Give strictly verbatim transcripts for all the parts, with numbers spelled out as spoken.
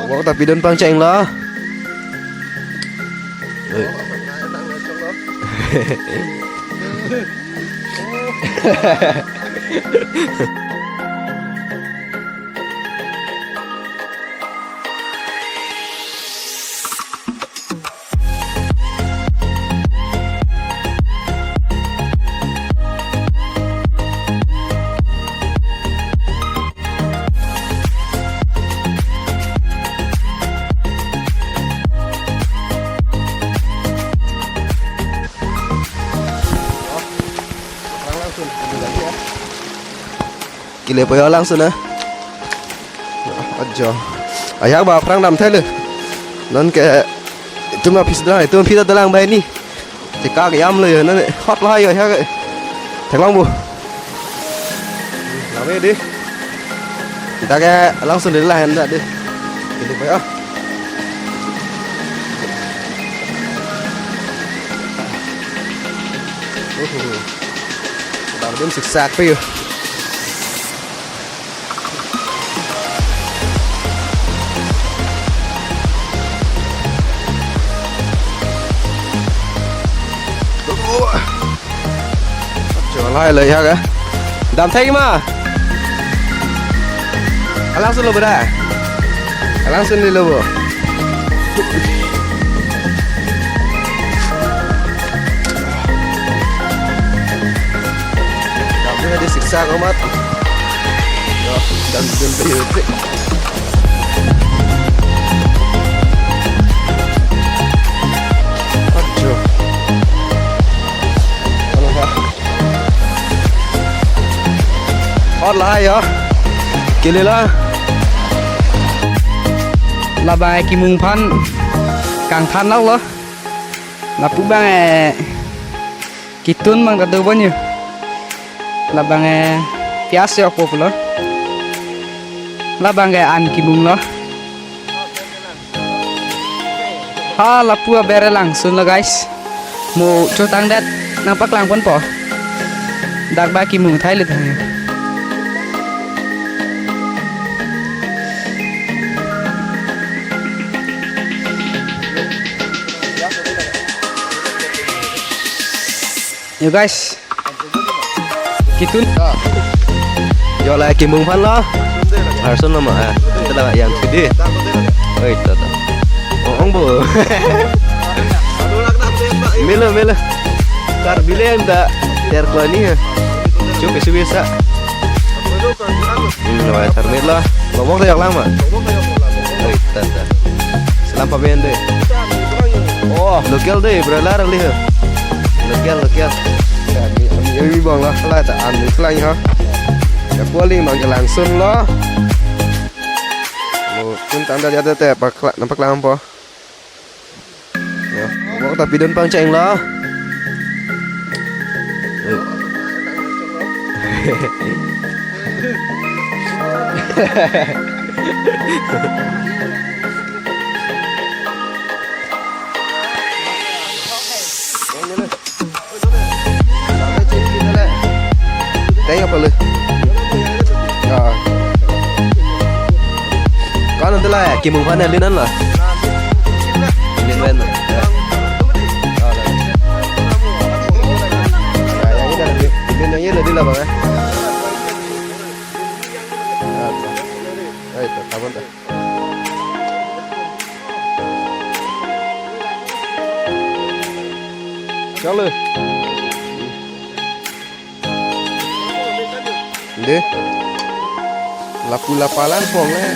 Wok ta pidun pangcheng lo. Kile po yo langsung na. Ajo. Ayak ba aphrang damthai le. Non ke itum aphi sida, itum aphi ta dalang bai ni. Chekak yam lo yo non, hot lo yo ayak. Theklong bu. Lame di. Kita ke langsung di lahan dak di. Kile po yo. Uhuh. Bang dim siksak pe yo. Cholai lo ya ga. Damthai ma. Alangsun lo bra. Alangsun lo bo. Damthai di siksak amat. Yo, dan dan dan. Aduh. Hot lahai yo. Kile lo. Labang ke kimung aphan kangthan lo. Lapu bang ke kitun bang ta do bon yo. Labang ke pias yo po pulo. Labang ke an kimung lo. Ha, lapu aber langsun lo, guys. Mo chotang det nangpaklang ponpo. Dak ba kimung thai le thai. Yo, guys. Kitun. Ah. Yo, la kimung aphan lo. Arson lo ma, eh. Anta la yang sidi. Oi, ta ta. Oh, ong bo. Melo, melo. Karbi le anta. Ter ko ni ya. Cuk, isi bisa. Hmm, lo, tar melo. Lo wok ta yok lang ma. Oi, ta ta. Selam pamendo. Oh, local de, bro, lar liho. Local, local. Ya, mi, mi, mi bang lah, lah, ta an mi selang ha. Ya, paling bang ke langsun lo. Lo, kun tanda dia tete, pakla, nampak lampo. Ya, wok ta pidun pangcheng lo. Thank you, Palu. Ah. Kon anta la ya, kimung aphan ya, lin an lo. Lin ven lo. Ya. Ah, la. Ya, yang ini ada lin, lin yang ini lo di labang ya. Ah, la. Ayo, ta, tabon ta. Chalo. Deh. Lapu lapalan pong le.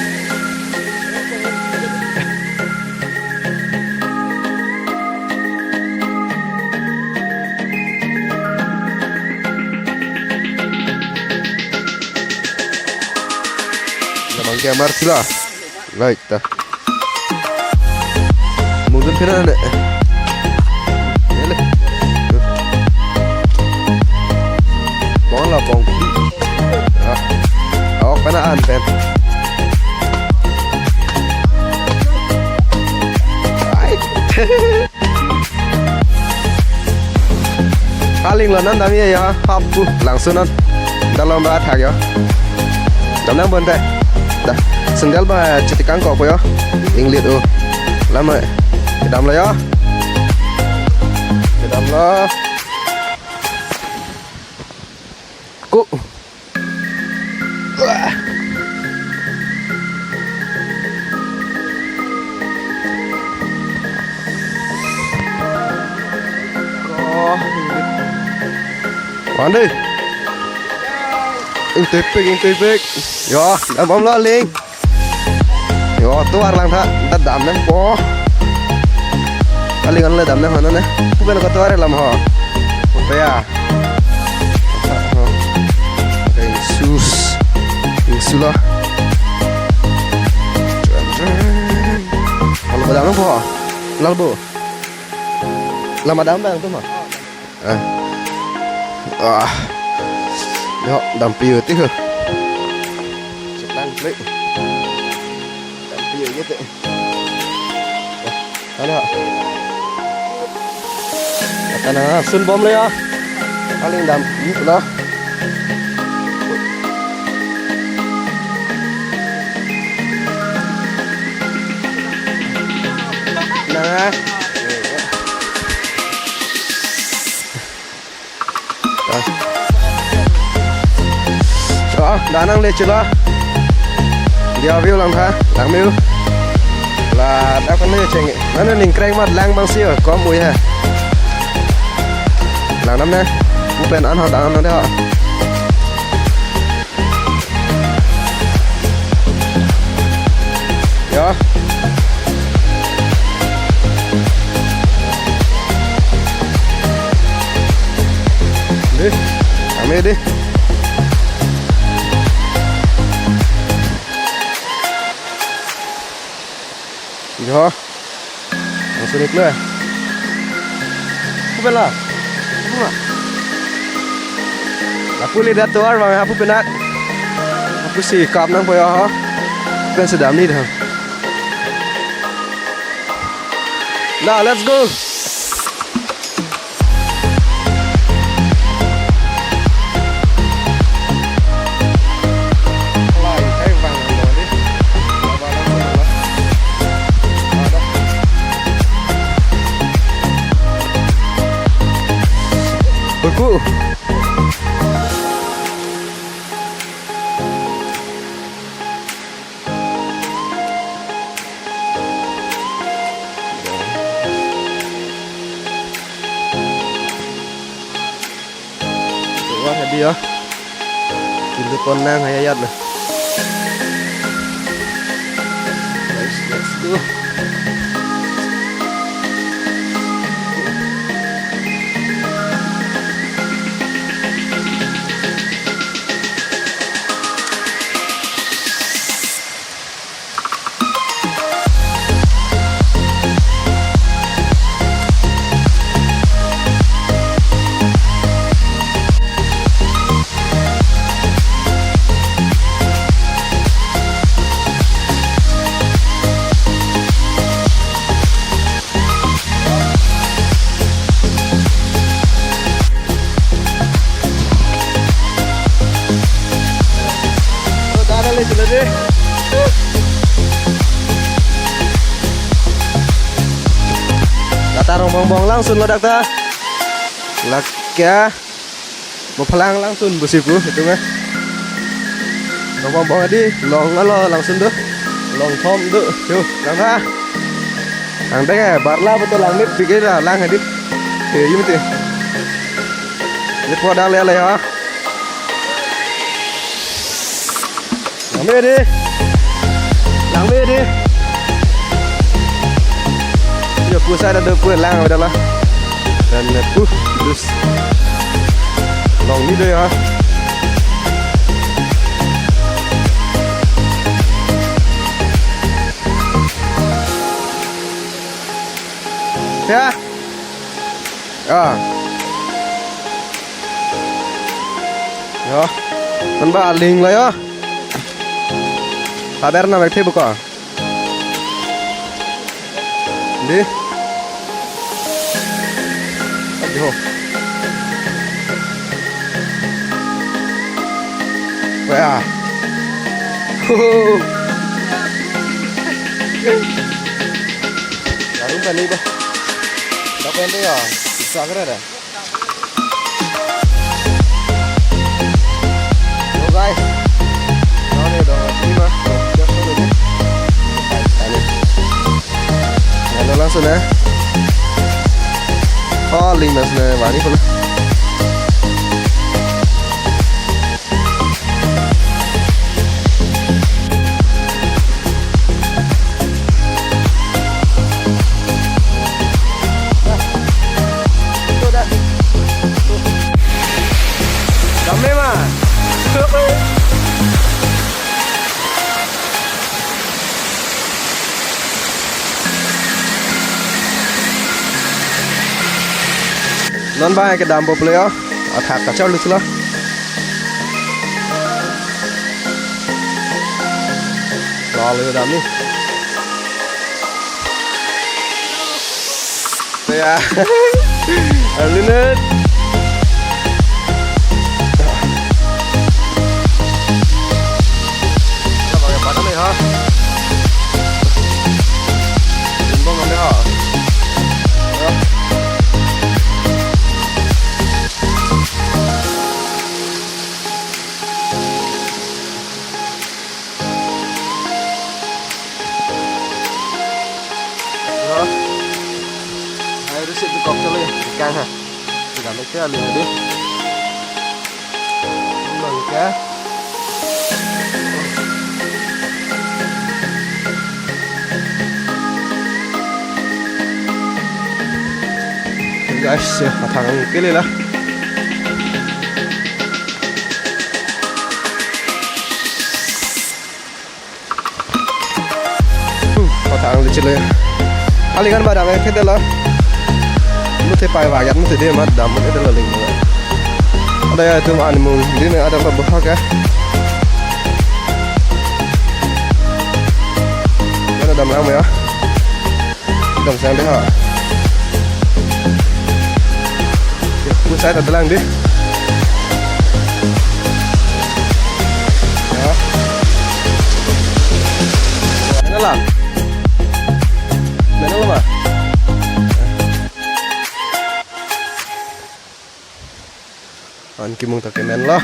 Labang ke amar sila. Right, ta. Mungkin kena ne. Ele. Pong la pong. Ah. Awak kena an pen. Ai. Aling lo non dam ye ya, hap pu langsun non. Dalom ba thak yo. Dam nang bon te. Da. Sandal ba chetekang ko po yo. Inglit o. Lama. Kedam lo yo. Kedam lo. Ku. Wah. Oh, inglit. Mandi. Ingtipik, ingtipik. Yo, dambom lo aling. Yo, tovar langtha, ta dam nangpo. Aling anle dam nang hana ne. Kuben ko tovar lam ho. Kupe ya. Oke, sus. Sus lo. Lalo dam nangpo. Lalo. Lama dam bang tu ma. Ah. Ah. Yo, dampi uti ho. Selang plek. Dampi uti. Ano? Atana sunbom le ya. Aling dam itu lah. Nah. Ah. Oh, danang le chula. Dia view langtha, lang view. La dak kan le cheng. Nana ning kreng mat lang bang sio, kom ui ha. Lang nam ne. Upen an ho dang nam ne ho. Ya. Deh, kami deh. Yo. Langsung ikut lah. Kupen la. Kupen la. Lapu le dat tovar bang hapu penat. Hapu si kap nangpo yo ha. Pen sedam ni dah. Nah, let's go. Buku. Tovar hadi ya. Kilu pon nang hayayat na. Guys, let's go. Lata Rongbong Bong langsun lo dak ta. Lake. Mo phalang langsun busi pu itu mah. Rongbong Bong adi long alo langsun do. Long thom do. Yo, langtha. Lang dek eh, barla betul lang nip pikir lah, lang hadi. Yo, yo mati. Ni po dang le le ha. Langme dei. Langme dei. Yo, pusat ada pu lang ada lah. Dan pu dus. Long ni dei ha. Ya. Ya. Yo. Kan ba aling lo yo. Haber na bek the buka. Dei. Aduh. Wah. Huhu. Lalu tani ba. Dak ente ya. Bisa kira dah. Yo guys. Now ni dong lima. Just so ini. Guys, tani. Lalu langsung ya. Oh, lima sudah mari pun. Dame ma. Non ba ke dam bo pleo. Athak kachor luslo. Lalu dam ni. Ya. Arlinut. Apa yang pada nih, ha? Limbong mana, ha? Ya. Bro. Ayo, rusip di kok chalo ya. Ikan ha. Ikan itu alu tadi. Belum ke? Guys, ya, athang kele la. Hmm, kota ang licin lo ya. Kali kan barang ya, kita lo. Mute pai wagat, mute dia mat dam, mute dia lo ling. Ada ya, itu animung, dia ni ada apa buhak ya. Mana dam lama ya? Dam sang deh, ha. Ya, pusat ada lang deh. Ya. Mana lah? Mana lah, Ma? An kimung ta kemen lo.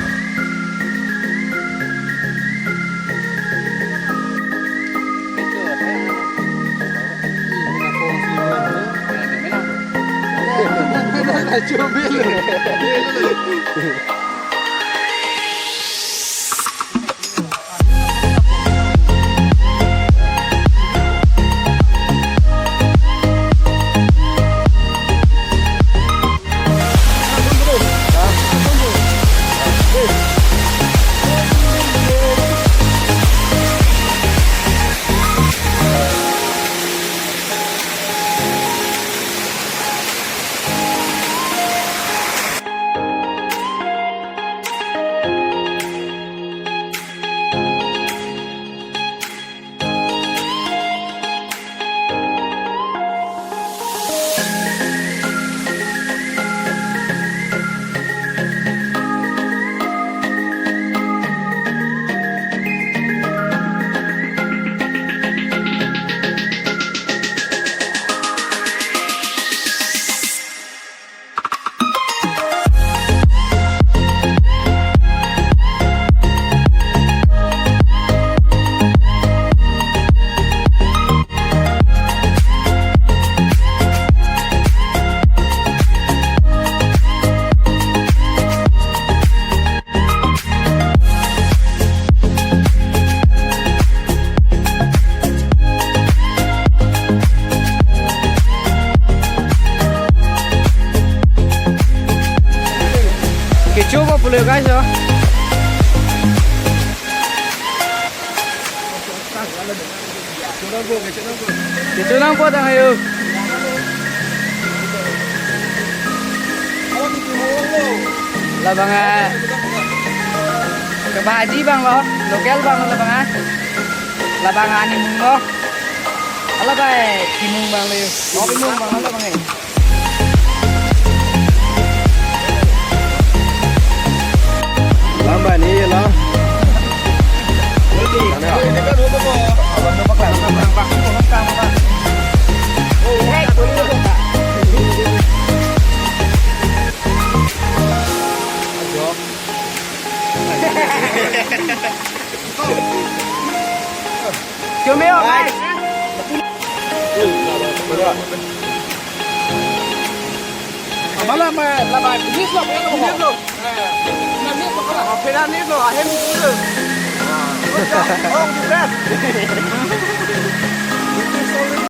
Kecho ba pulo guys, oh. Kecho nangpo tang ayo. Labang a, kebang aji bang lo, local bang lo labang a. Labang a animung lo. Ala bai, kimung bang lo. Oh, kimung bang lo labang a. Lamba ni lo. Ini kan rumah ko. Cumi, oh, guys. Malam, eh, lama, ini vlog, ini vlog. Ini vlog. Eh, ini vlog, ini vlog, ahem ini vlog. Oh, di bed.